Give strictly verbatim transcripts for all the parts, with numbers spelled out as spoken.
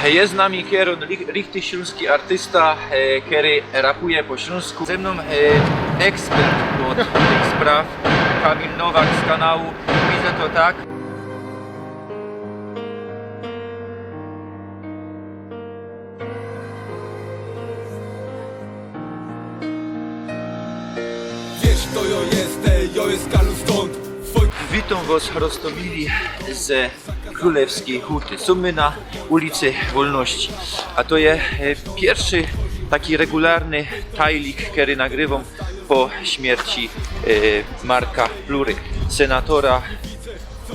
Je z nami Kieron, ri-, richtig ślōnski artysta, e, kery rapuje po ślōnsku. Ze mnōm, e, ekspert ôd tych spraw, Kamil Nowak z kanału Widzę to tak. Wiysz, to jo jest, ej, jo jest Kalu stōnd. Witōm wos, roztōmili ze Krōlewskij Huty. Sōm my na ulicy Wolności. A to je, e, piyrszy taki regularny tajlik, kery nagrywōm po śmierci, e, Marka Plury, senatora,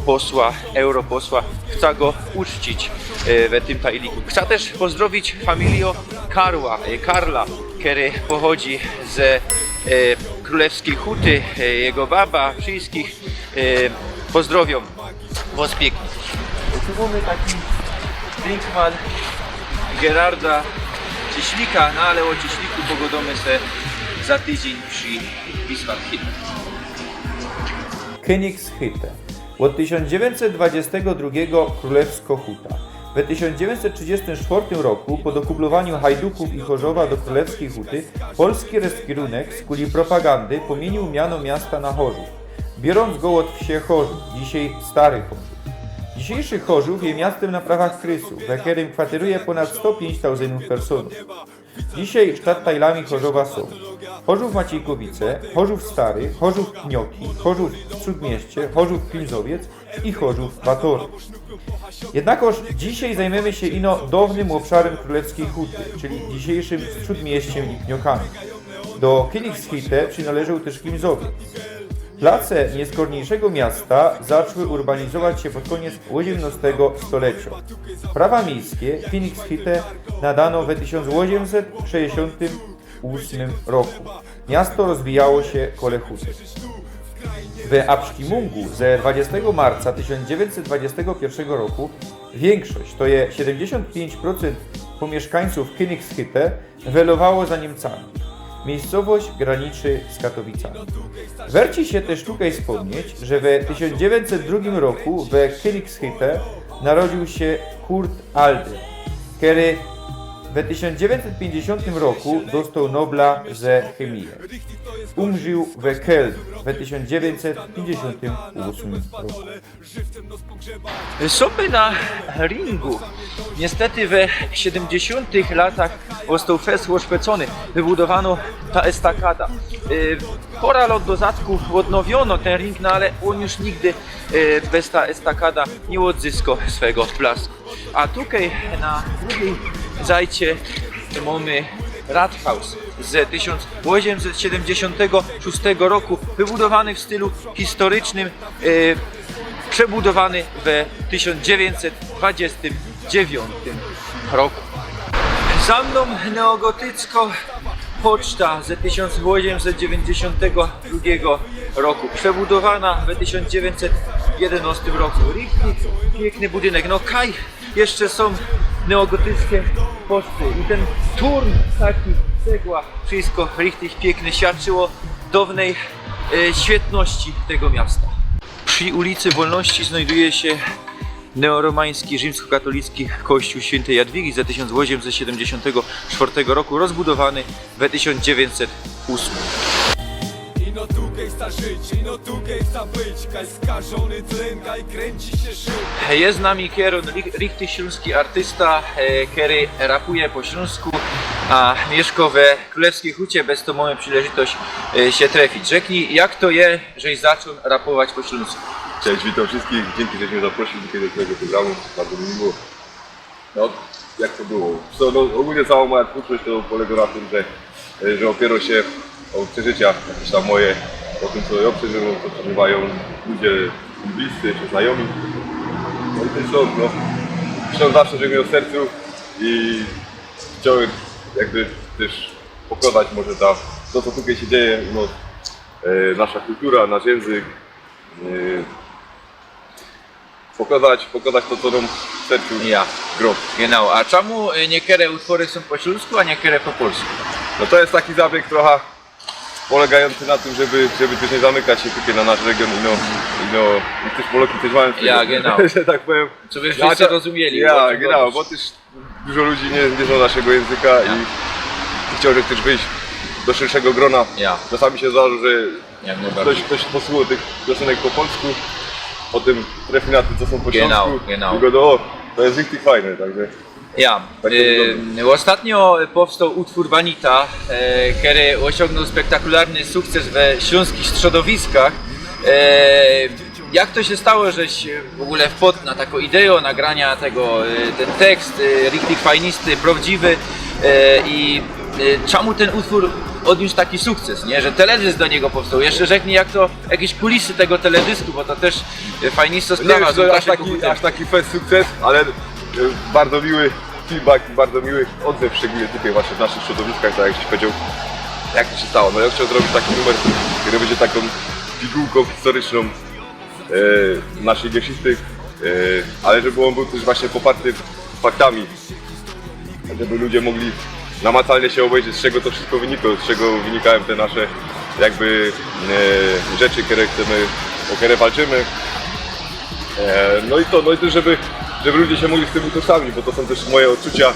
posła, europosła. Chca go uczcić, e, we tym tajliku. Chca tyż pozdrowić familijõ Karła, e, Karla, kery pochodzi ze, e, Krōlewskij Huty, e, jego baba, wszyskich, e, pozdrowiōm wos piyknie. Tu mōmy taki Brinkmann Gerarda Cieślika, no ale ô Cieśliku pogodōmy se za tydziyń przi Bismarck Hill. Kōnigshytte. Ôd tysiōnc dziewiyńćset dwudziestego drugiego Krōlewsko Huta. We tysiōnc dziewiyńćset trzidziestym sztwŏrtym roku, po dokupowaniu Hajdukōw i Chorzowa do Krōlewskij Huty, polski reskirunek z kuli propagandy pomiyniōł miano miasta na Chorzōw, biyrōnc go ôd wsie Chorzōw, dzisiej Stary Chorzōw. Dzisiejszy Chorzōw je miastym na prawach krysu, we kerym kwatyruje pōnad sto piyńć tuzynōw personōw. Dzisiej sztadtajlami Chorzowa sōm Chorzōw Maciejkowice, Chorzōw Stary, Chorzōw Pnioki, Chorzōw Strzōdmieście, Chorzōw Klimzowiec i Chorzōw Batory. Jednakŏż dzisiej zajmujymy sie ino downym ôbszarym Krōlewskij Huty, czyli dzisiejszym Strzōdmieściym i Pniokami. Do Kōnigshytte przinŏleżoł tyż Klimzowiec. Place niyskorniyjszego miasta zaczły urbanizować sie pod kōniec ôziymnŏstego stoleciŏ. Prawa miyjskie Kōnigshytte nadano we tysiōnc ôziymset sześćdziesiōntym ôsmym roku. Miasto rozwijało sie kole huty. We abszkimungu ze dwudziestego marca tysiōnc dziewiyńćset dwudziestego piyrszego roku wiynkszość, to je siedymdziesiōnt piyńć procynt pōmiyszkańcōw Kōnigshytte, welowało za Niymcami. Miyjscowość graniczy z Katowicami. Werci sie tyż tukej spōmnieć, że we tysiōnc dziewiyńćset drugim roku we Kōnigshytte narodziōł sie Kurt Alder, kery we tysiōnc dziewiyńćset piyńćdziesiōntym roku dostoł Nobla ze chymije. Umrził we Köln we tysiōnc dziewiyńćset piyńćdziesiōntym ôsmym roku. Sōm my na ringu. Niystety we siedymdziesiōntych latach ôstoł fest ôszpecōny. Wybudowano ta estakada. Y, pora lŏt do zadku ôdnowiono tyn ring, no ale ôn już nigdy, y, bez ta estakada niy ôdzysko swego blasku. A tukej na drugij zajcie mōmy Rathaus z tysiōnc ôziymset siedymdziesiōntego szōstego roku, wybudowany w stylu historyjnym, y, przebudowany we tysiōnc dziewiyńćset dwudziestym dziewiyntym roku. Za mnōm neogotycko poczta ze tysiōnc ôziymset dziewiyńćdziesiōntego drugigo roku, przebudowana we tysiōnc dziewiyńćset jedynŏstym roku. Richtig piykny budynek. No kaj jeszcze sōm neogotyckie poczty. I tyn turn, taki cegła, wszysko richtig piykne, świadczyło downyj, e, świetności tego miasta. Przi ulicy Wolności znajduje sie neoromański, rzimskokatolicki kościół świyntej Jadwigi ze tysiōnc ôziymset siedymdziesiōntego sztwŏrtego roku, rozbudowany we tysiōnc dziewiyńćset ôsmym. Ino tukej chca żyć, ino tukej chca być, kaj skażōny dlynka i krynci sie szyb. Je z nami Kieron, ri-, richtig ślōnski artysta, e, kery rapuje po ślōnsku, a miyszko we Krōlewskij Hucie, bez to mōmy przileżytość, e, sie trefić. Rzeknij, jak to je, żeś zaczōn rapować po ślōnsku? Cześć, witōm wszyskich. Dziynki, żeś mie zaprosył tukej do twojego programu. Bardzo mi miło. No, jak to było? Co, no, ôgōlnie cołkŏ moja twōrczość to polygo na tym, że, że ôpiyrŏ sie ô przeżycia jakieś tam moje, ô tym, co jŏ przeżywōm, co przeżywajōm ludzie bliscy czy znajomi. No i tyn ślōnsk, no, ślōnsk zawsze żech mioł w sercu i chciołbych jakby tyż pokŏzać może ta, to, co tukej sie dzieje, no, e, nasza kultura, nasz jynzyk, e, pokŏzać, pokŏzać to, co nōm w sercu grŏ. Genau. A czymu, y, niykere utwory sōm po ślōnsku, a niykere po polsku? No to je taki zabieg trocha polegajōncy na tym, żeby, żeby tyż niy zamykać sie tukej na nasz regiōn, ino, ino, i tyż Poloki tyż majōm z tego, że tak powiym. Żeby wszyscy rozumieli, ô czym gŏdōsz. Genau, bo tyż Dużo ludzi nie, nie zna naszego języka i chciałbym też wyjść do szerszego grona. Ja. Czasami się zdarza, że Jak ktoś, najbardziej. Ktoś posłuchał tych piosenek po polsku, potem trafi na to, co są po Genau, śląsku genau. I go do, o, to jest richtig fajne, także Ja. Tak to Y, Ostatnio powstał utwór Vanita, e, który osiągnął spektakularny sukces we śląskich strzodowiskach. E, Jak to się stało, żeś w ogóle wpadł na taką ideę nagrania tego, e, ten tekst, e, richtig fajnisty, prawdziwy, e, i e, czemu ten utwór odniósł taki sukces, nie? Że teledysk do niego powstał. Jeszcze rzeknij, jak to, jakieś kulisy tego teledysku, bo to też e, fajnista Nie sprawa. wiem, Z czy to aż Łukaszem taki, Kogutem. Aż taki fest sukces, ale e, bardzo miły feedback i bardzo miły odzew, szczególnie tutaj właśnie w naszych środowiskach, tak jak żeś powiedział, jak to się stało. No, ja chciałem zrobić taki numer, który będzie taką pigułką historyczną e, naszych geszistych, e, ale żeby on był też właśnie poparty faktami, żeby ludzie mogli namacalnie się obejrzeć, z czego to wszystko wynikało, z czego wynikają te nasze jakby e, rzeczy, które chcemy, o które walczymy. E, no i to, no i też, żeby, żeby ludzie się mogli z tym utożsamić, bo to są też moje odczucia, e,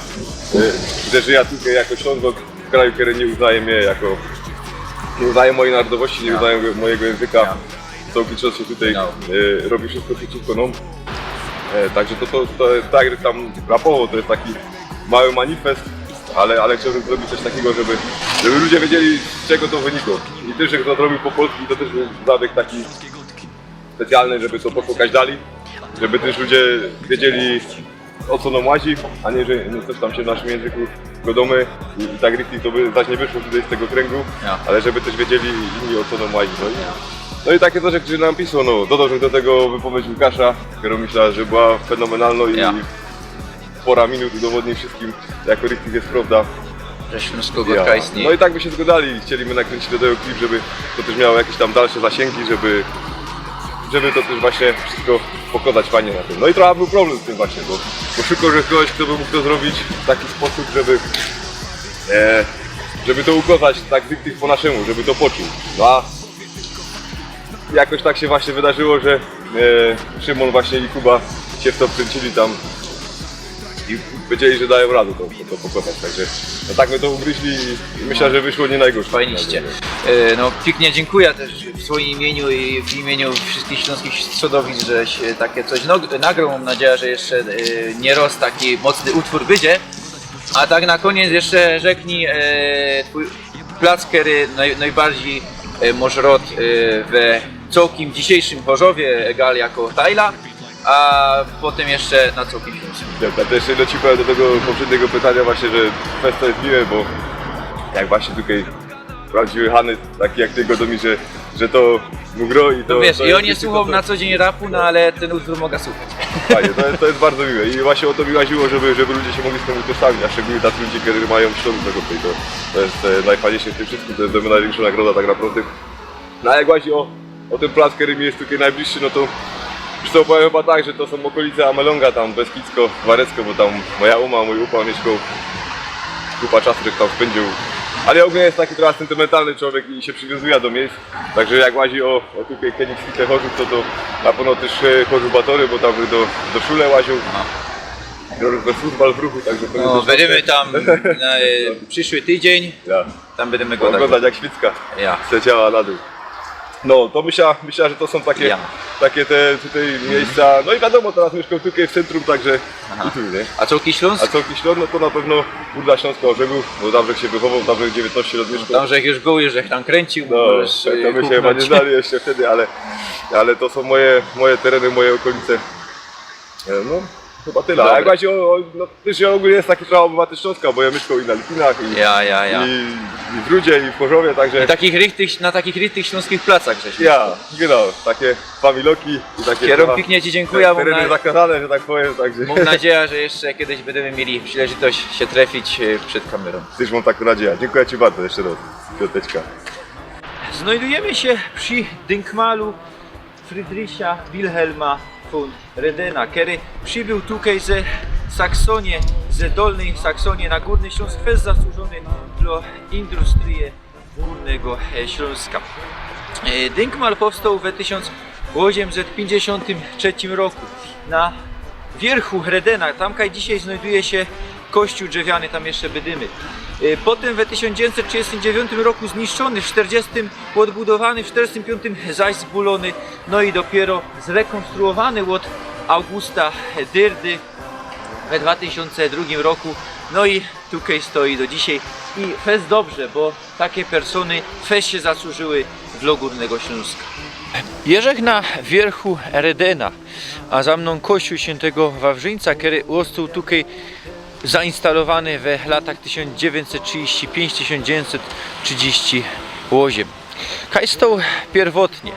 że żyję tutaj jako Ślązok w kraju, który nie uznaje mnie jako, nie uznaje mojej narodowości, nie uznaje mojego języka. Cały czas się tutaj No. e, robi wszystko przeciwko nam. E, także to, to, to jest tak, jak tam rapowo, to jest taki mały manifest, ale, ale chciałbym zrobić coś takiego, żeby, żeby ludzie wiedzieli, z czego to wynikło. I też, że to zrobił po polsku, to też był zabieg taki specjalny, żeby to pokazać dalej, żeby też ludzie wiedzieli, o co nam łazi, a nie, że no, coś tam się w naszym języku godamy i, i tak richtig to by zaś nie wyszło tutaj z tego kręgu, Ja. Ale żeby też wiedzieli inni, o co nam łazi. No i, no i takie coś, jak nam pisał, no, dodał, że do tego wypowiedź Łukasza, którą myślę, że była fenomenalna i Ja. pora minut udowodni wszystkim, jako richtig jest prawda. Że śląskogodka istnieje. No i tak by się zgadali i chcieliby nakręcić do tego klip, żeby to też miało jakieś tam dalsze zasięgi, żeby, żeby to też właśnie wszystko pokazać fajnie na tym. No i trochę był problem z tym właśnie, bo, bo szukał, że kogoś, kto by mógł to zrobić w taki sposób, żeby, e, żeby to ukazać tak stricte po naszemu, żeby to poczuł. No a jakoś tak się właśnie wydarzyło, że e, Szymon właśnie i Kuba się w to wkręcili tam i powiedzieli, że dają radę to, to pokazać. Także no tak my to ugryźli i myślę, że wyszło nie najgorzej. Fajniście. E, No, pięknie dziękuję też w swoim imieniu i w imieniu wszystkich śląskich strzodowisk, żeś takie coś nog- nagrał. Mam nadzieję, że jeszcze e, nie raz taki mocny utwór będzie. A tak na koniec jeszcze rzeknij e, twój plac, który naj, najbardziej e, masz rod e, we całkiem dzisiejszym Chorzowie, egal jako Tajla, a potem jeszcze na całkiem Śląsku. Dobra, to jeszcze lecimy do tego poprzedniego pytania właśnie, że fest to jest miłe, bo jak właśnie tutaj prawdziwy Hany, taki jak ty, gada mi, że, że to mu gro i to... No wiesz, to i jest on nie wiecie, słuchał to- na co dzień rapu, no ale ten utwór mogę słuchać. Fajnie, to, to jest bardzo miłe i właśnie o to mi łaziło, żeby, żeby ludzie się mogli z tym utożsamić, a szczególnie tacy ludzie, którzy mają Śląsk do grupy. To, to jest e, najfajniejsze w tym wszystkim, to jest dla mnie największa nagroda tak naprawdę. No a jak łazi o, o ten plac, który mi jest tutaj najbliższy, no to już to powiem chyba tak, że to są okolice Amelonga, tam Beskidzko, Warecko, bo tam moja uma, mój upa mieszkał, kupa czasu jak tam spędził. Ale ja ogólnie jest taki trochę sentymentalny człowiek i się przywiązuje do miejsc. Także jak łazi o, o tutaj Königswichle Chorzów, to, to na pewno też e, Chorzów Batory, bo tam do, do szule łaził. Robił ten futbol w ruchu, także pewnie No, też będziemy tam na e, przyszły tydzień, Ja. Tam będziemy Mogę gadać. Oglądać jak świecka Ja. Leciała na dół. No, to myślę, myślę, że to są takie, Ja. takie te tutaj miejsca. No i wiadomo, teraz mieszkam tutaj w centrum, także Aha. i tu, nie? A całki Śląsk? A całki Śląsk, no to na pewno Górna Śląska Orzegów, bo tam żech się wychował, tam żech dziewiętnaście lat mieszkał. Tam żech już był, żech tam kręcił. No, Możesz, to e, my się chyba nie huknąć. Znali jeszcze wtedy, ale, ale to są moje, moje tereny, moje okolice. E, No, chyba tyle. Dobra. A jak właśnie o, o, no, też ja ogólnie jest taki trochę obywatel Śląska, bo ja mieszkam i na Lipinach, i, Ja, ja, ja. i, i w Rudzie, i w Chorzowie, także... I takich richtig, na takich richtig śląskich placach żeś. Ja, genau, takie familoki i takie... Kierą trochę pięknie ci dziękuję, te- mam Tereny na- zakazane, że tak powiem, także... Mam nadzieję, że jeszcze kiedyś będziemy mieli przyleżytość się trafić e, przed kamerą. Też mam taką nadzieję. Dziękuję ci bardzo jeszcze raz. Piąteczka. Znajdujemy się przy Denkmalu Friedricha Wilhelma von Redena, który przybył tutaj ze Saksonie, ze Dolnej Saksonie na Górny Śląsk, fest zasłużony dla industrie Górnego e, Śląska. E, Denkmal powstał w tysiąc osiemset pięćdziesiątym trzecim roku na wierzchu Redena. Tam kaj dzisiaj znajduje się Kościół drzewiany tam jeszcze bydymy. Y, potem we tysiōnc dziewiyńćset trzidziestym dziewiōntym roku zniszczōny, w czterdziestym ôdbudowany, w czterdziestym piōntym zaś zbulōny, no i dopiero zrekōnstruowany ôd Augusta Dyrdy we dwa tysiōnce drugim roku. No i tukej stoi do dzisiej i fest dobrze, bo take persōny fest sie zasłużyły dlŏ Gōrnego Ślōnska. Jeżech na wierzchu Redena, a za mnōm kościół świętego Wawrzyńca, kery ôstōł tukej zainstalowany we latach tysiōnc dziewiyńćset trzidziści piyńć, tysiōnc dziewiyńćset trzidziści ôziym. Kaj stoł piyrwotnie?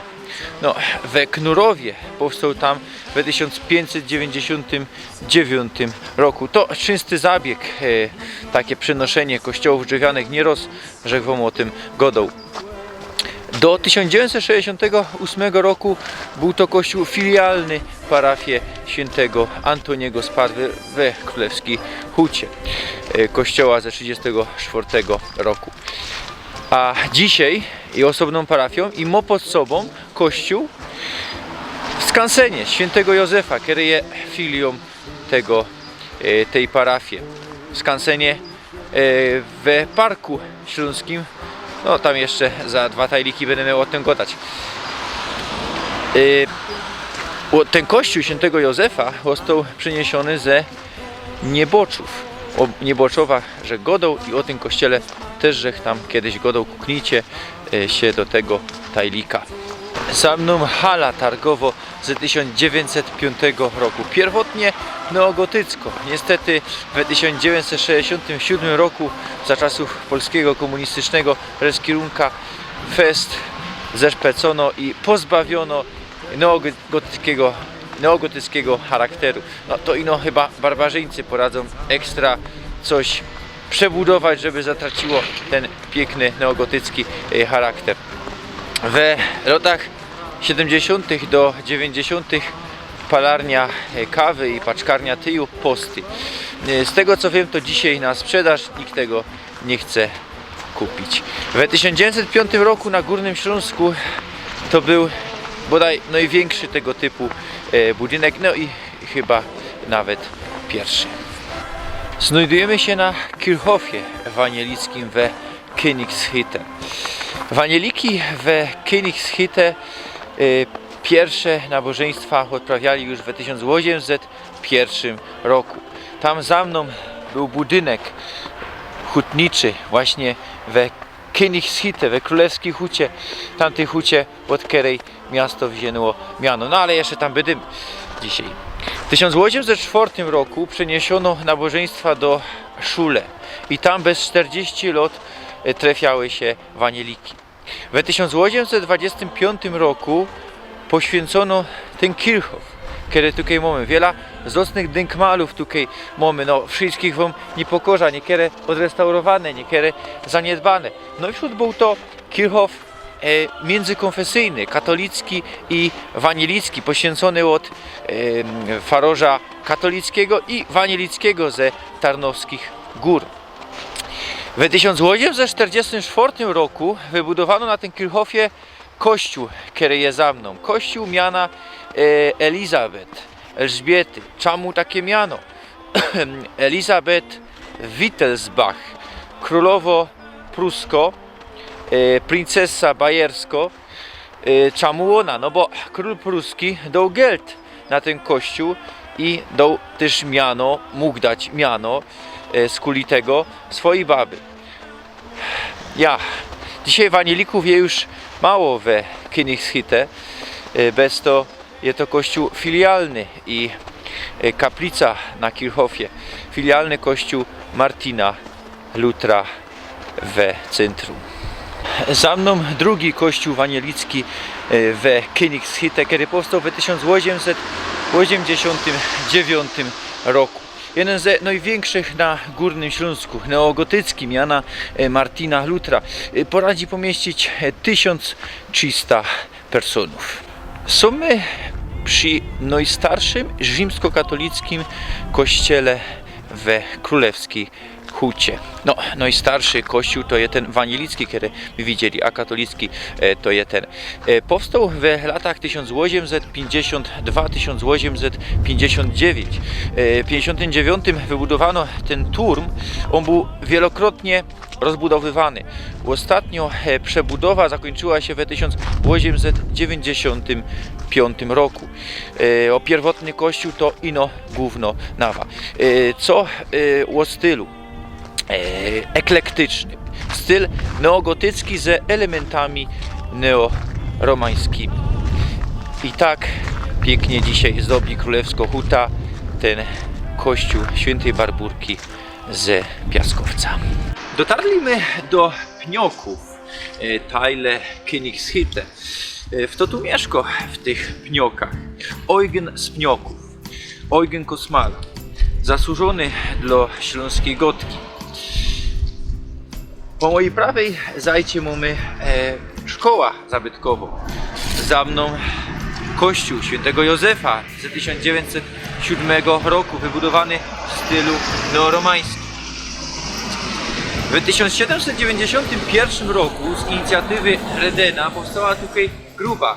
No, we Knurowie powstoł tam we tysiōnc piyńćset dziewiyńćdziesiōntym dziewiōntym roku. To czynści zabieg, e, take przenoszenie kościołōw drzewianych, niyroz żech wōm ô tym godoł. Do tysiōnc dziewiyńćset szejśćdziesiōntego ôsmego roku bōł to kościół filialny parafie świętego Antoniego z Padwy we Królewskij Hucie, e, kościoła ze trzidziestego czwortego roku. A dzisiej je ôsobnōm parafiōm i mŏ pod sobōm kościół w Skansenie świętego Józefa, kery je filiōm tego, e, tyj parafie. W Skansenie, e, we Parku Ślōnskim. No, tam jeszcze za dwa tajliki bydymy ô tym godać. E, ô, tyn kościół świętego Józefa ôstoł przyniysiōny ze Nieboczōw. Ô Nieboczowa żech godoł i ô tym kościele tyż żech tam kejś godoł, kuknijcie, e, sie do tego tajlika. Za mnōm hala targowo ze tysiōnc dziewiyńćset piōntego roku. Piyrwotnie neogotycko. Niystety we tysiōnc dziewiyńćset szejśćdziesiōntym siōdmym roku, za czasōw polskigo kōmunistycznie rozkierunka, fest zeszpecono i pozbawiono neogotyckigo, neogotyckigo charakteru. No to ino chyba barbarzyńcy poradzōm ekstra coś przebudować, żeby zatraciło tyn piykny neogotycki, e, charakter. We lotach siedymdziesiōntych do dziewiyńćdziesiōntych palarnia, e, kawy i paczkarnia tyju posty. E, z tego co wiym, to dzisiej na sprzedaż nikt tego niy chce kupić. We tysiōnc dziewiyńćset piōntym roku na Gōrnym Ślōnsku to bōł bodaj nojwiynkszi tego typu, e, budynek, no i chyba nawet piyrszy. Znojdyjymy sie na Kirchhofie wanielickym we Königshütte. Wanieliki we Königshütte, e, piyrsze nabożyństwa ôdprawiali już we tysiōnc ôziymset piyrszym roku. Tam za mnōm bōł budynek hutniczy właśnie we Königshütte, we krōlewskij hucie, tamtyj hucie, ôd kerej miasto wziyno miano. No ale jeszcze tam bydymy dzisiej. W tysiōnc ôziymset sztwŏrtym roku przeniysiono nabożyństwa do Szule i tam bez sztyrdziści lŏt, e, trefiały sie wanieliki. We tysiōnc ôziymset dwadziestym piōntym roku poświyncōno tyn Kirchhof, kery tukej mōmy. Wiela zŏsnōłych dynkmalōw tukej mōmy. No, wszyjskich wōm niy pokŏżã, niykere ôdrestaurowane, niykere zaniydbane. No i wśrōd bōł to Kirchhof, e, miyndzykonfesyjny, katolicki i wanielicki, poświyncōny ôd, em, farŏrza katolickigo i wanielickigo ze Tarnowskich Gōr. We tysiōnc ôziymset sztyrdziestym sztwŏrtym roku wybudowano na tyn Kirchhofie kościōł, kery je za mnōm. Kościōł miana, e, Elizabeth, Elżbiety. Czamu take miano? Elizabeth Wittelsbach, krōlowŏ prusko, e, princesa bajersko. E, czamu ôna? No bo krōl pruski doł geld na tyn kościōł i doł tyż miano, mōg dać miano, e, skuli tego swojij baby. Ja, dzisiej wanielikōw je już mało we Königshütte, e, bez to je to kościōł filialny i, e, kaplica na Kirchhofie. Filialny kościōł Martina Lutra we cyntrum. Za mnōm drugi kościōł wanielicki, e, we Königshütte, kery powstoł we tysiōnc ôziymset ôziymdziesiōntym dziewiōntym roku. Jedyn ze nojwiynkszych na Gōrnym Ślōnsku, neogotycki, miana, e, Martina Lutra. E, poradzi pomiyścić, e, tysiōnc trzista personōw. Sōm my przi nojstarszym rzimskokatolickim kościele we Królewskij Hucie. No, nojstarszy kościōł to je tyn ewanigelicki, kery my widzieli, a katolicki, e, to je tyn. E, powstoł we latach tysiōnc ôziymset piyńćdziesiōnt dwa, tysiōnc ôziymset piyńćdziesiōnt dziewiyńć. E, w piyńćdziesiōntym dziewiōntym wybudowano tyn turm. Ôn bōł wielokrotnie rozbudowywany. Ôstatnio, e, przebudowa zakōńczyła sie we tysiōnc ôziymset dziewiyńćdziesiōntym piōntym roku. E, o, piyrwotny kościōł to ino głōwno nawa. E, co, e, ô stylu? E, eklektyczny. Styl neogotycki ze elementami neoromańskimi. I tak piyknie dzisiej zdobi Królewskõ Hutã tyn kościōł świyntyj Barburki ze Piaskowca. Dotarli my do Pniokōw, e, Teile Kynigshütte. E, fto tu miyszko w tych Pniokach? Eugen z Pniokōw, Eugen Kosmala, zasłużōny dlŏ ślōnskij gotki. Po mojij prawej zajcie mōmy, e, szkoła zabytkowõ. Za mnōm kościōł świyntego Józefa ze tysiōnc dziewiyńćset siōdmego roku, wybudowany w stylu neoromańskim. W tysiōnc siedymset dziewiyńćdziesiōntym piyrszym roku z inicjatywy Redena powstała tukej gruba.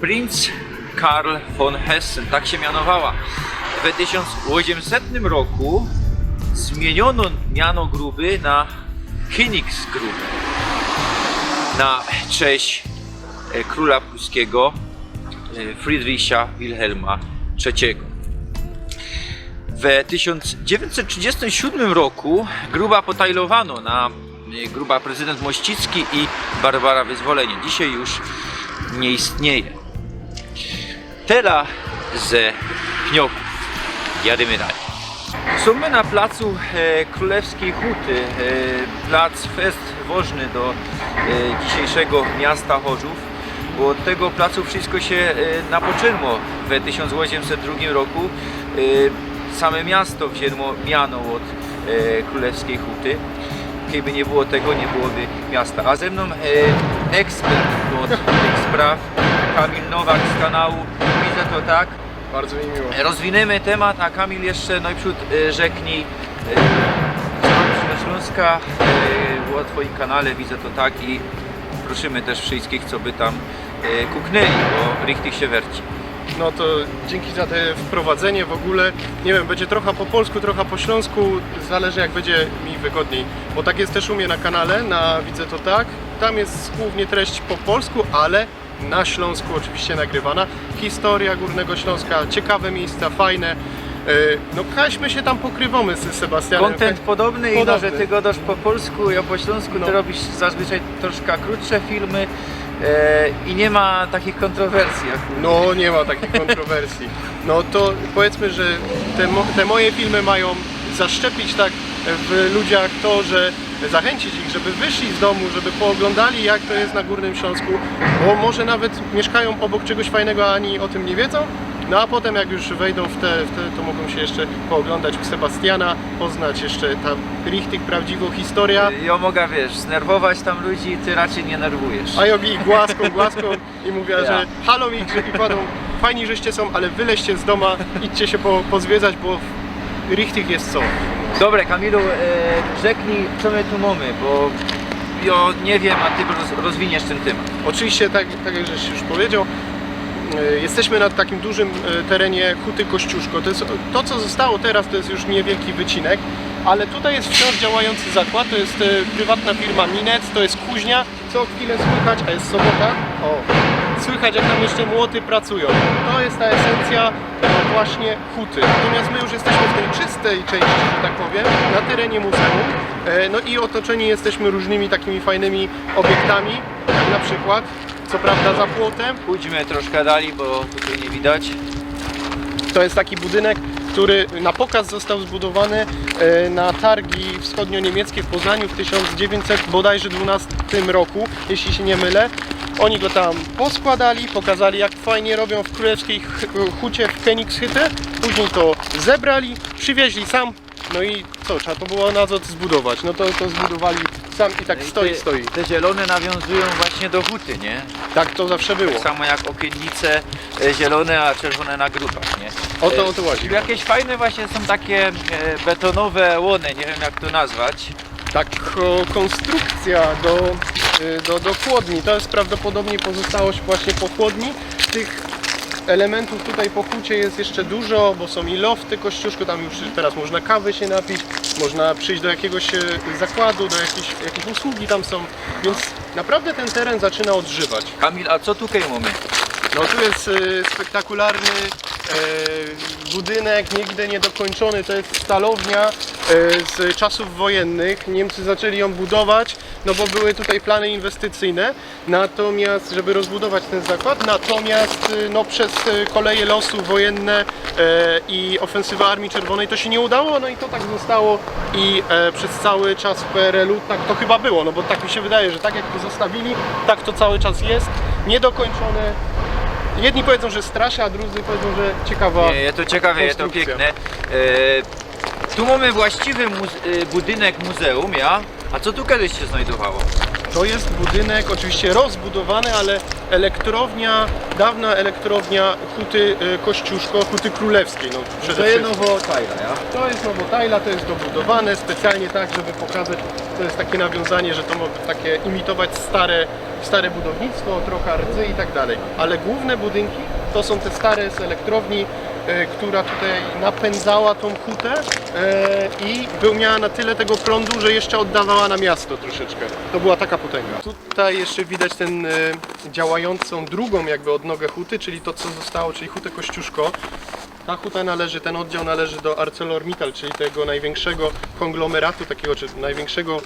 Prinz Karl von Hessen, tak sie mianowała. W tysiōnc ôziymsetnym roku zmiyniono miano gruby na Königsgrube, na cześć, e, krōla pruskigo, e, Friedricha Wilhelma trzeciego. W tysiōnc dziewiyńćset trzidziestym siódmym roku gruba potajlowano na, e, gruba prezydynt Mościcki i Barbara Wyzwolenie. Dzisiej już niy istnieje. Tela ze Pniokōw. Jadymy dalij. Sōm my na placu, e, Królewskij Huty. E, plac fest wożny do, e, dzisiejszego miasta Chorzōw, bo ôd tego placu wszysko sie, e, napoczynło we tysiōnc ôziymset drugim roku. E, same miasto wziyntło miano ôd, e, Królewskij Huty. Kejby niy było tego, niy byłoby miasta. A ze mnōm, e, ekspert ôd tych spraw, Kamil Nowak z kanału Widzę to tak. Bardzo mi miło. Rozwinymy tymat, a Kamil jeszcze nojprzōd, e, rzeknij, e, co robisz ze Ślōnska, e, ô twojim kanale Widzę to tak i prosimy tyż wszyskich, co by tam, e, kuknyli, bo richtig sie werci. No to dzięki za te wprowadzenie w ogóle. Nie wiem, będzie trochę po polsku, trochę po śląsku, zależy jak będzie mi wygodniej. Bo tak jest też u mnie na kanale, na Widzę to tak. Tam jest głównie treść po polsku, ale na Śląsku oczywiście nagrywana. Historia Górnego Śląska, ciekawe miejsca, fajne. E, no, kaś my się tam pokrywamy z Sebastianem. Content podobny, ino, że ty gadasz po polsku, ja po śląsku, no. Ty robisz zazwyczaj troszkę krótsze filmy, e, i nie ma takich kontrowersji jak u mnie. No, nie ma takich kontrowersji. No to powiedzmy, że te mo-, te moje filmy mają zaszczepić tak w ludziach to, że zachęcić ich, żeby wyszli z domu, żeby pooglądali, jak to jest na Górnym Śląsku, bo może nawet mieszkają obok czegoś fajnego, a ani o tym nie wiedzą. No a potem, jak już wejdą w te, w te, to mogą się jeszcze pooglądać u Sebastiana, poznać jeszcze ta richtig prawdziwą historię. Ja mogę, wiesz, znerwować tam ludzi, ty raczej nie nerwujesz. A ja i głaską, głaską. I mówiła, że halo, mi grze-, i padło: „Fajni żeście są, ale wyleźcie z doma, idźcie się po-, pozwiedzać, bo w-, richtig jest co”. Dobra, Kamilu, e, rzeknij, co my tu mamy, bo ja nie wiem, a ty roz-, rozwiniesz ten temat. Oczywiście, tak, tak jak żeś już powiedział, e, jesteśmy na takim dużym, e, terenie huty Kościuszko. To jest, to, co zostało teraz, to jest już niewielki wycinek, ale tutaj jest wciąż działający zakład, to jest, e, prywatna firma Minec, to jest kuźnia. Co chwilę słychać, a jest sobota, o, słychać, jak tam jeszcze młoty pracują. To jest ta esencja, e, właśnie huty. Natomiast my już jesteśmy w tej czystej części, że tak powiem, na terenie muzeum. E, no i otoczeni jesteśmy różnymi takimi fajnymi obiektami, jak na przykład, co prawda za płotem. Pójdźmy troszkę dalej, bo tutaj nie widać. To jest taki budynek, który na pokaz został zbudowany, e, na targi wschodnio-niemieckie w Poznaniu w tysiąc dziewięćset bodajże dwunastym roku, jeśli się nie mylę. Oni go tam poskładali, pokazali, jak fajnie robią w królewskiej ch-, hucie w Königshütte. Później to zebrali, przywieźli sam. No i co, trzeba to było na noc zbudować. No to, to zbudowali Tam i tak No i stoi, te, stoi. Te zielōne nawiōnzujōm właśnie do huty, nie? Tak to zawsze było. Tak samo jak ôkiynnice e, zielōne, a czerwōne na grupach, nie? O to, E, o to chodzi. Jakieś fajne właśnie są takie e, betonowe łōny, nie wiem jak to nazwać. Tak, o, konstrukcja do, y, do, do chłodni. To jest prawdopodobnie pozostałość właśnie po chłodni. Tych elementów tutaj po hucie jest jeszcze dużo, bo są i lofty Kościuszko, tam już teraz można kawy się napić, można przyjść do jakiegoś e, zakładu, do jakiejś, jakiejś usługi tam są, więc naprawdę ten teren zaczyna odżywać. Kamil, a co tutaj mamy? No tu jest e, spektakularny e, budynek, nigdy niedokończony, to jest stalownia e, z czasów wojennych. Niemcy zaczęli ją budować, no bo były tutaj plany inwestycyjne. Natomiast, żeby rozbudować ten zakład, natomiast y, no, przez y, koleje losu wojenne e, i ofensywa Armii Czerwonej to się nie udało, no i to tak zostało i e, przez cały czas P R L-u tak to chyba było, no bo tak mi się wydaje, że tak jak to zostawili, tak to cały czas jest, niedokończone. Jedni powiedzą, że straszy, a drudzy powiedzą, że ciekawa. Nie, je to ciekawe, je to Konstrukcja. Piękne. E, tu mamy właściwy muze- e, budynek muzeum, ja? A co tu kiedyś się znajdowało? To jest budynek oczywiście rozbudowany, ale elektrownia, dawna elektrownia huty y, Kościuszko, huty królewskiej. No, przede To jest wszystkim. Nowotajla, ja? To jest Nowotajla, to jest dobudowane specjalnie tak, żeby pokazać, to jest takie nawiązanie, że to może takie imitować stare, stare budownictwo, trochę rdzy i tak dalej. Ale główne budynki to są te stare z elektrowni, e, która tutaj napędzała tą hutę e, i był, miała na tyle tego prądu, że jeszcze oddawała na miasto troszeczkę. To była taka potęga. Tutaj jeszcze widać ten e, działającą drugą jakby odnogę huty, czyli to co zostało, czyli hutę Kościuszko. Ta huta należy, ten oddział należy do ArcelorMittal, czyli tego największego konglomeratu, takiego czy największego,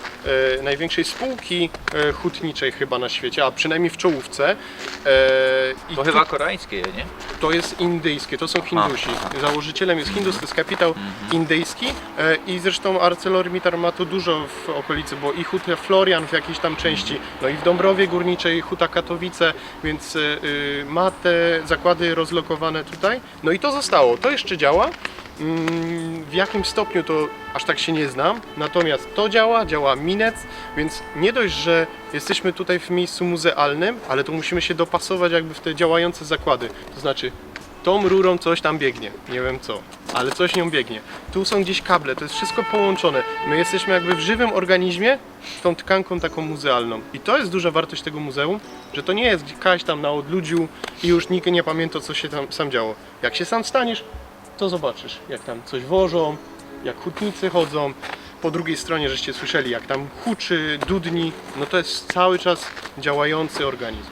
e, największej spółki e, hutniczej chyba na świecie, a przynajmniej w czołówce. E, i To tu- chyba koreańskie, nie? To jest indyjskie, to są Hindusi. Założycielem jest Hindus, to jest kapitał indyjski e, i zresztą ArcelorMittal ma tu dużo w okolicy, bo i huta Florian w jakiejś tam części, no i w Dąbrowie Górniczej, huta Katowice, więc e, y, ma te zakłady rozlokowane tutaj. No i to zostało, to jeszcze działa. Mm, W jakim stopniu to aż tak się nie znam, natomiast to działa, działa Minec, więc nie dość, że jesteśmy tutaj w miejscu muzealnym, ale to musimy się dopasować jakby w te działające zakłady. To znaczy tą rurą coś tam biegnie, nie wiem co, ale coś nią biegnie. Tu są gdzieś kable, to jest wszystko połączone. My jesteśmy jakby w żywym organizmie z tą tkanką taką muzealną. I to jest duża wartość tego muzeum, że to nie jest gdzieś tam na odludziu i już nikt nie pamięta, co się tam sam działo. Jak się sam staniesz, to zobaczysz, jak tam coś wożą, jak hutnicy chodzą. Po drugiej stronie żeście słyszeli, jak tam huczy, dudni. No to jest cały czas działający organizm.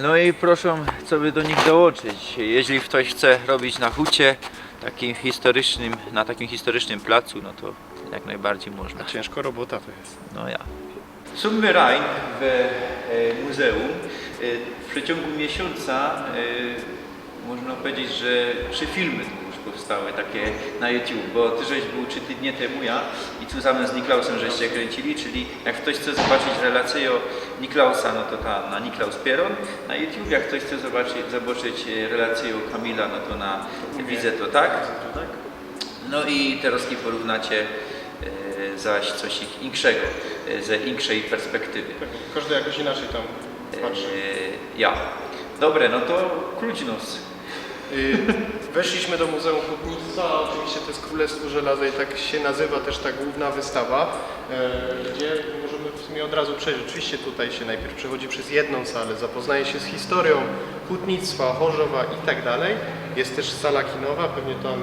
No i proszōm, co by do nich dołączyć. Jeźli ftoś chce robić na hucie, takim historycznym, na takim historycznym placu, no to jak najbardziej można. Ciężko robota to jest. No ja. Submarine we e, muzeum e, w przeciągu miesiąca e, można powiedzieć, że trzy filmy tu już powstały takie na YouTube, bo ty żeś był trzy tygodnie temu, ja i tu razem z Niklausem żeście kręcili, czyli jak ktoś chce zobaczyć relację o Niklausa, no to ta na Niklaus Pieron na YouTube, jak ktoś chce zobaczyć, zobaczyć e, relację o Kamila, no to na Widzę to tak. No i teraz porównacie e, zaś coś inkszego, e, ze inkszej perspektywy. Każdy jakoś inaczej tam patrzy. E, Ja. Dobre, no to klucz nos. Y, Weszliśmy do Muzeum Hutnictwa, oczywiście to jest Królestwo Żelaza i tak się nazywa też ta główna wystawa, e, gdzie możemy w sumie od razu przejść. Oczywiście tutaj się najpierw przechodzi przez jedną salę, zapoznaje się z historią hutnictwa, Chorzowa i tak dalej. Jest też sala kinowa, pewnie tam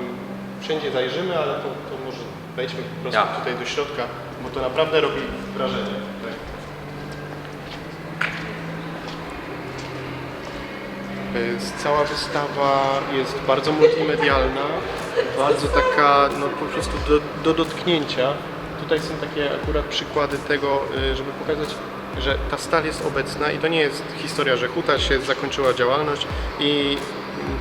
wszędzie zajrzymy, ale to, to może wejdźmy po prostu Ja. Tutaj do środka, bo to naprawdę robi wrażenie. Tak. Y, Cała wystawa jest bardzo multimedialna, bardzo taka no, po prostu do, do dotknięcia. Tutaj są takie akurat przykłady tego, y, żeby pokazać, że ta stal jest obecna i to nie jest historia, że huta się zakończyła działalność i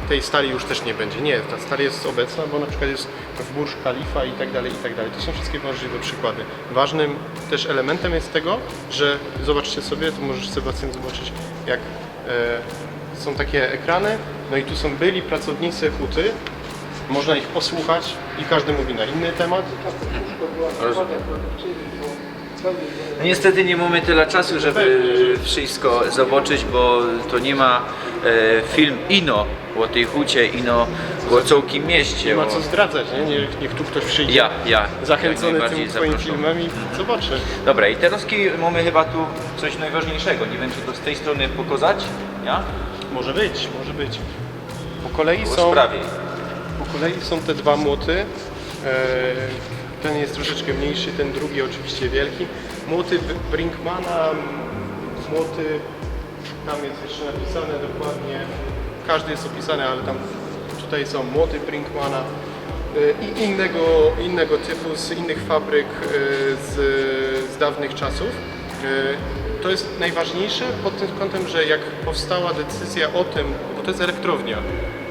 tej stali już też nie będzie. Nie, ta stal jest obecna, bo na przykład jest w Burj Khalifa i tak dalej, i tak dalej. To są wszystkie możliwe przykłady. Ważnym też elementem jest tego, że zobaczcie sobie, tu możesz Sebastian zobaczyć, jak e, są takie ekrany, no i tu są byli pracownicy huty, można ich posłuchać i każdy mówi na inny temat. Rozumiem. No niestety niy mōmy tyle czasu, żeby wszystko zobaczyć, bo to niy ma, e, film ino ô tyj hucie, ino ô cołkim mieście. Niy ma ô- co zdradzać, niy? Niech, niech tu ktoś przyjdzie. Ja, ja. Zachęcony Jak najbardziej tym twoim zapraszam. Filmem i zobaczy. Dobra, i teroz ki-, mōmy chyba tu coś nojważniyjszego. Niy wiym, czy to z tyj strōny pokŏzać? Ja? Może być, może być. Po kolei Było są, sprawie. po kolei są te dwa młoty. E, ten jest troszeczkę mniejszy, ten drugi oczywiście wielki. Młoty Br- Brinkmana, młoty, tam jest jeszcze napisane dokładnie, każdy jest opisany, ale tam tutaj są młoty Brinkmana e, i innego, innego typu, z innych fabryk e, z, z dawnych czasów. E, To jest najważniejsze pod tym kątem, że jak powstała decyzja o tym, bo to jest elektrownia,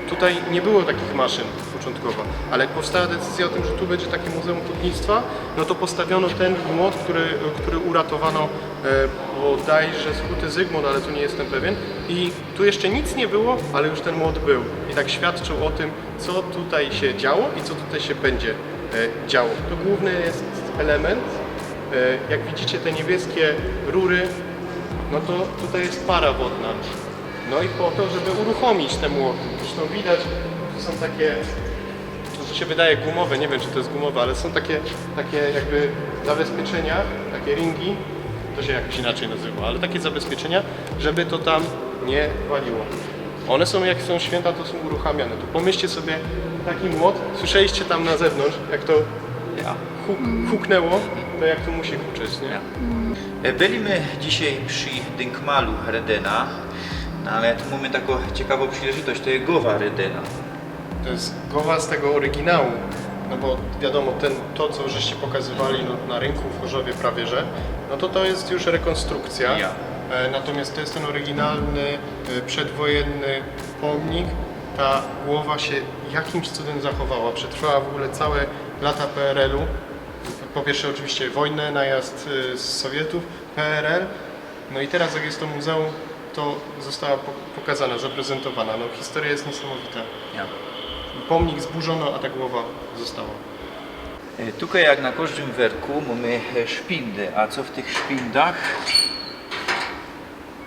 tutaj nie było takich maszyn początkowo, ale jak powstała decyzja o tym, że tu będzie takie Muzeum Hutnictwa, no to postawiono ten młot, który, który uratowano e, bodajże z huty Zygmunt, ale tu nie jestem pewien. I tu jeszcze nic nie było, ale już ten młot był. I tak świadczył o tym, co tutaj się działo i co tutaj się będzie e, działo. To główny jest element. E, jak widzicie, te niebieskie rury, no to tutaj jest para wodna. No i po to, żeby uruchomić te młoty. Zresztą widać, że są takie, no to się wydaje gumowe, nie wiem, czy to jest gumowe, ale są takie, takie jakby zabezpieczenia, takie ringi. To się jakoś inaczej nazywa, ale takie zabezpieczenia, żeby to tam nie waliło. One są, jak są święta, to są uruchamiane. To pomyślcie sobie, taki młot, słyszeliście tam na zewnątrz, jak to huk, huknęło, to jak to musi huczeć, nie? E, Byli my dzisiej przi dynkmalu Redena, no ale tu mōmy takõ ciekawõ przileżytość, to je gowa Redena. To jest gowa z tego oryginału, no bo wiadomo, ten, to co żeście pokazywali no, na rynku w Chorzowie prawie, że, no to to jest już rekonstrukcja. Ja. E, natomiast to jest ten oryginalny, e, przedwojenny pomnik. Ta głowa się jakimś cudem zachowała, przetrwała w ogóle całe lata P R L-u. Po pierwsze oczywiście wojnę, najazd e, z Sowietów, P R L. No i teraz jak jest to muzeum, to została po- pokazana, zaprezentowana. No historia jest niesamowita. Ja. Pomnik zburzono, a ta głowa została. E, Tukej jak na kożdym werku mōmy e, szpindy, a co w tych szpindach?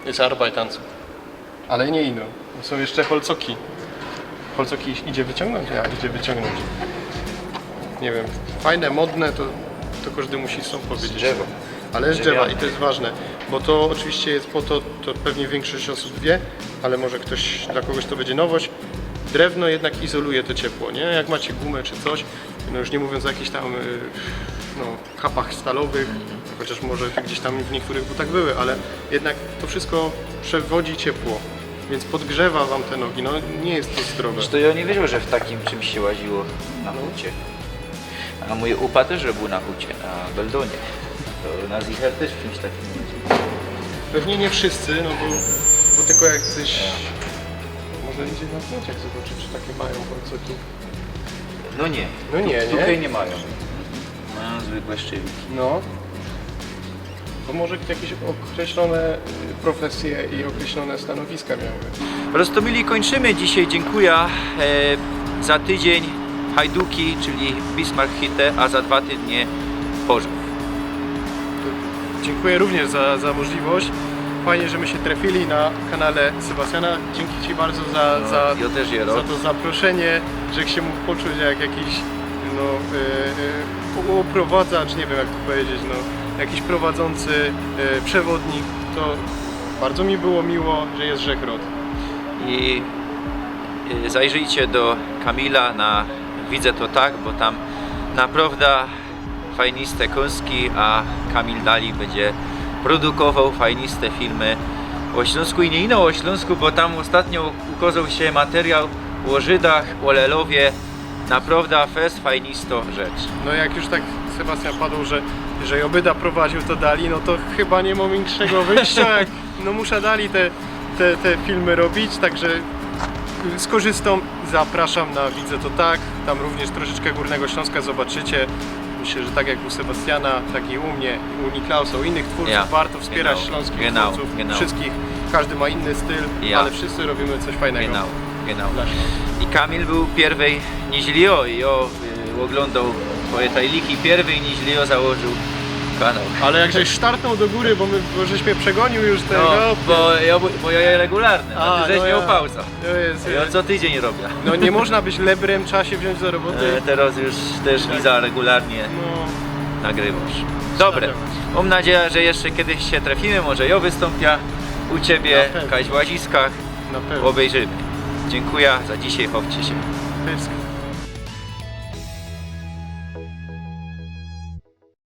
Jest Arbeitsanzug. Ale nie ino. Są jeszcze holcoki. Holcoki idzie wyciągnąć? Ja, idzie wyciągnąć. Nie wiem, fajne, modne, to, to każdy musi sam powiedzieć. Drzewo. Ale z drzewa Drzewiane. I to jest ważne, bo to oczywiście jest po to, to pewnie większość osób wie, ale może ktoś, dla kogoś to będzie nowość. Drewno jednak izoluje to ciepło, nie? Jak macie gumę czy coś, no już nie mówiąc o jakichś tam y, no, kapach stalowych, chociaż może gdzieś tam w niektórych butach były, ale jednak to wszystko przewodzi ciepło, więc podgrzewa wam te nogi, no nie jest to zdrowe. Zresztą ja niy wiedzioł, że w takim czymś się łaziło na hucie. A mōj ôpa tyż bōł na hucie, na Beldonie. To na zicher tyż w czymś takim jeździōł. Pewnie nie wszyscy, no bo, bo tylko jak coś... Może idzie na zdjęciach zobaczyć, czy takie mają holcoki. No niy. No niy, Tu- niy? Tukej niy majōm. Majōm zwykłe szczywiki. No. Bo może jakieś określone y, profesje i określone stanowiska miały. Roztōmili kōńczymy dzisiej. Dziynkuja. E, za tydziyń Hajduki, czyli Bismarck Hütte, a za dwa tydnie Chorzōw. Dziękuję również za, za możliwość. Fajnie, że my się trafili na kanale Sebastiana. Dzięki Ci bardzo za, No, za, ja też, Jero. Za to zaproszenie, że się mógł poczuć jak jakiś no, e, e, oprowadzacz, nie wiem jak to powiedzieć, no, jakiś prowadzący, e, przewodnik. To bardzo mi było miło, że jest Żechrot. I e, zajrzyjcie do Kamila na Widzę to tak, bo tam naprŏwdã fajniste kōnski, a Kamil dalij bydzie produkowoł fajniste filmy ô Ślōnsku i niy ino ô Ślōnsku, bo tam ôstatnio ukŏzoł sie materiał ô Żydach, ô Lelowie. Naprŏwdã fest fajnistŏ rzecz. No jak już tak Sebastian padł, że, że jŏ byda prowadził to dalij, no to chyba niy mōm inkszego wyjścia, jak no muszã dalij te, te, te filmy robić, także skorzystōm. Zapraszam na Widzę to tak, tam również troszeczkę Górnego Śląska zobaczycie. Myślę, że tak jak u Sebastiana, tak i u mnie, u Niklausa, u innych twórców, Ja. Warto wspierać Genau. śląskich Genau. Twórców, Genau. Wszystkich, każdy ma inny styl, Ja. Ale wszyscy robimy coś fajnego. Genau, genau. Dla Śląska. I Kamil bōł piyrwyj niźli jŏ, i jŏ y, ôglōndoł twoje tajliki piyrwyj niźli jŏ założył kanał. Ale jak żeś startnął do góry, bo, my, bo żeś mnie przegonił już tego. No, bo ja, bo ja je regularny, a A, ty żeś no miał ja. pauza. To jest, Ja co tydzień robię. No nie można być lebrem, trzeba się wziąć do roboty. E, teraz już też widzę regularnie No, nagrywasz. Dobre. Mam nadzieję, że jeszcze kiedyś się trafimy, może ja wystąpię u ciebie, Na pewno. w jakichś łaziskach. Na pewno. Obejrzymy. Dziękuję za dzisiaj, chowcie się. Pysk.